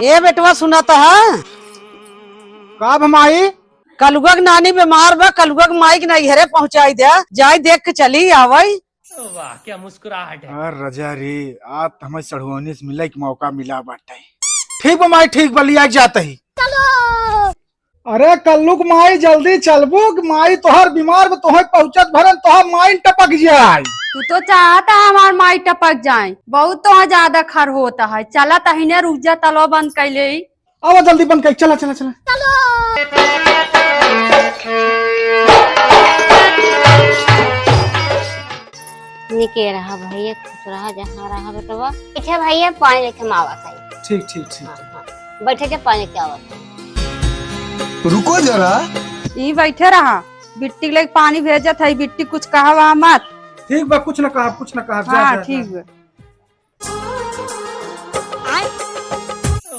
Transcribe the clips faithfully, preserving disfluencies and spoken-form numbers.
ए बेटवा, सुनत ह? का बा माई? कलुआ के नानी बीमार बा, कलुआ के माई के नैहरे पहुँचाई दे, जाई देख के चली आवई। वाह, क्या मुस्कुराहट है। अरे रजा रे, आज त हमें सढ़ुआइनी से मिले के मौका मिला बाटे। ठीक बा माई, ठीक बा, लिया के जात ही। अरे कल्लू के माई, जल्दी चलबू कि माई तोहार बीमार बा, तोहे पहुँचत भरन तोहार माई टपक जाए। तू तो चाहत ह हमार माई टपक जाए, बहुत तोहार ज्यादा खर होत ह। चला तहिने रुक जा, तलवा बंद कइले ही। आवा जल्दी बंद कर, चला, चला, चला। निके रहा भैया, खुश रहा, जहाँ रहा बेटवा। अच्छा भैया, पानी लेके हम आवत है। ठीक, ठीक, ठीक। हाँ, हाँ। बैठे के पानी लेके आवत है। रुको जरा। ई बैठे रहा, बिट्टी के लेके पानी भेजत है, बिट्टी कुछ कहा वहा मत। ठीक बा, कुछ न कहा, कुछ न कहा, जा, हाँ, जा, ठीक जा। बा।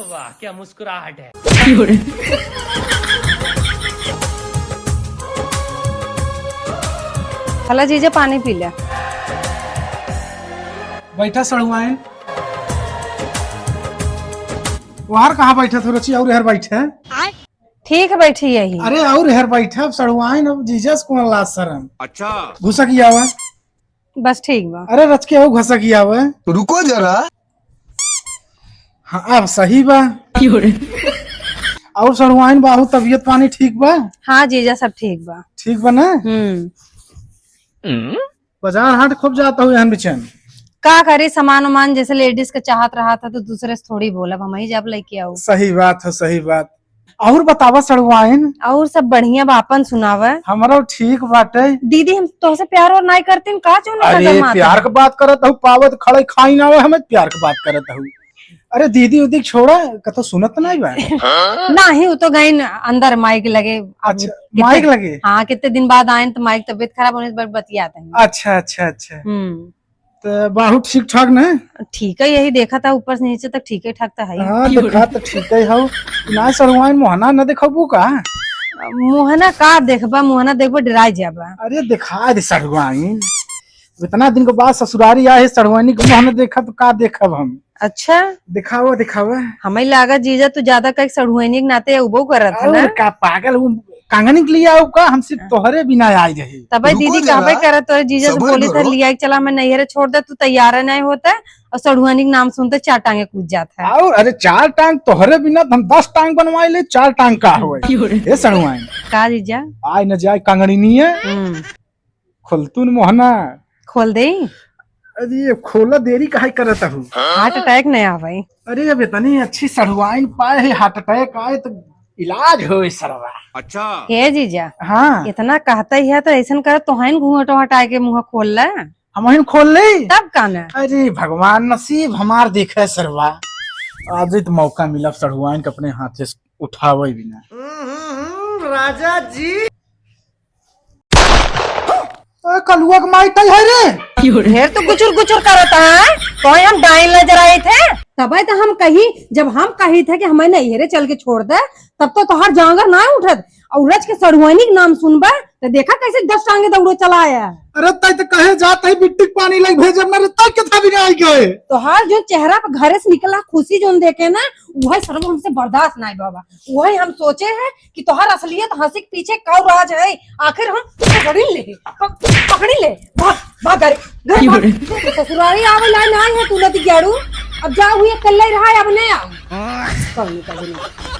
वाह, क्या मुस्कुराहट है। हला जीजा, पानी पी ले। बैठा सड़ुआइन। वहार कहाँ बैठा थो रची? और हर बैठे। ठीक है, बैठी यही। अरे और हर बैठा, अब सड़ुआइन, अब जीजा से कौन लाज शरम? अच्छा। घुसा किया हुआ। बस ठीक बा। अरे रच के हो घसा किया बा। रुको जरा। हाँ, अब सही बा। क्यों रे? और सड़ुआइन बाहू तबियत पानी ठीक बा? हाँ जीजा, सब ठीक बा। ठीक बा ना? हम्म। बाजार हाट खूब जात हो एहन बिचन? का करी, सामान उमान जैसे लेडीज के चाहत रहा था तो दूसरे से थोड़ी बोलब, हम ही जब लेके आऊ। सही बात है, सही बात। और बतावा सड़ुआइन। और सब बढ़िया बा, आपन सुनावा। हमरो ठीक बाटे। दीदी, हम तोहसे प्यार और नाई करतीन का, जो ना अरे, नजर मारत प्यार है? के बात करत हूँ, पावत खड़े खाई ना आवे, हमें प्यार के बात करत हूँ। अरे दीदी उदी छोड़ा, कतो सुनत नहीं बा। नहीं, वो तो गई न अंदर माइक लगे। अब अच्छा, कितने, माइक लगे? हाँ, कितने दिन बाद आए तो माइक तबीयत खराब होने से बड़ बतियात है। अच्छा, अच्छा, अच्छा। हम्म। त बाहू ठीक ठाक न? ठीक है, यही देखा था ऊपर से नीचे तक ठीक है ठाक तो है। हाँ, देखा तो ठीक है हो। ना सड़ुआइन मोहना न देखबू का? मोहना का देखबा, मोहना देखबा डराई जाबा। अरे देखा दे सड़ुआइन, इतना दिन के बाद ससुरारी आए है, सड़ुआइन के मोहना देखा तो का देखब हम? अच्छा। दिखावा, दिखावा। हमें लागा जीजा तू ज्यादा कह सड़ुआइन के नाते उबो करत है और ना? का पागल, वो कांगनी के लिए आओ का? हम सिर्फ हाँ। तोहरे बिना आए रहे। तबे रुको दीदी जरा, कहबे करत तोरे जीजा से सबर बोली था, करो। लिया के चला, मैं नैहरे छोड़ दे, तू तैयार नहीं होता है और सड़ुआनी के नाम सुनते चार टांगे कूद जाता है। और अरे चार टांग तोहरे बिना तो हम दस टांग बनवाए ले, चार टांग का होए? क्यों रे? ए सड़ुआइन। का जीजा? आए न जाए कांगनी नहीं है। हम्म। खोलतू न मोहना। खोल दे। अरे ये खोला देरी काहे करत हूँ? हार्ट अटैक नहीं आवे। अरे अब इतनी अच्छी सड़ुआइन पाए है, हार्ट अटैक आए तो इलाज होए सरवा। अच्छा। हे जीजा, हाँ। इतना कहता ही है तो ऐसन कर, तोहन घूंघट हटाए के मुंह खोल ले। हमहिन खोल ले। तब का ना? अरे भगवान, नसीब हमार देखे सरवा। आज ही तो मौका मिला सड़ुआइन के अपने हाथे से उठावे बिना। हम्म, हम्म, हम्म, राजा जी। ए, कलुआ के माई तई है रे। ढेर तो गुचुर गुचुर करत है, कोई हम डाइन नजर आए थे। तबे तो हम कही, जब हम कही थे कि हमें नैहरे चल के छोड़ दे, तब तो तोहार जांगर ना उठत। और रच के सड़ुआनी के नाम सुनबे, तो देखा कैसे दस टांगे दौड़ो चलाया। अरे तई तो कहे जात है बिट्टी के पानी लग भेजब ना रे, तई के था भी नहीं गए। तोहार जो चेहरा पर घरे से निकला खुशी जोन देखे ना, वह सर्व हमसे बर्दाश्त नहीं बाबा। वही हम सोचे हैं कि तोहार असलियत हंसी के पीछे का राज है, आखिर हम पकड़ी ले, प-, पकड़ी ले। भाग, भाग घर, घर भाग। ससुरारी आवे लाई ना है तू नती ग्याड़ू। अब जा हुई कल्ले रहा है, अब नहीं आओ। कौन का दुनिया।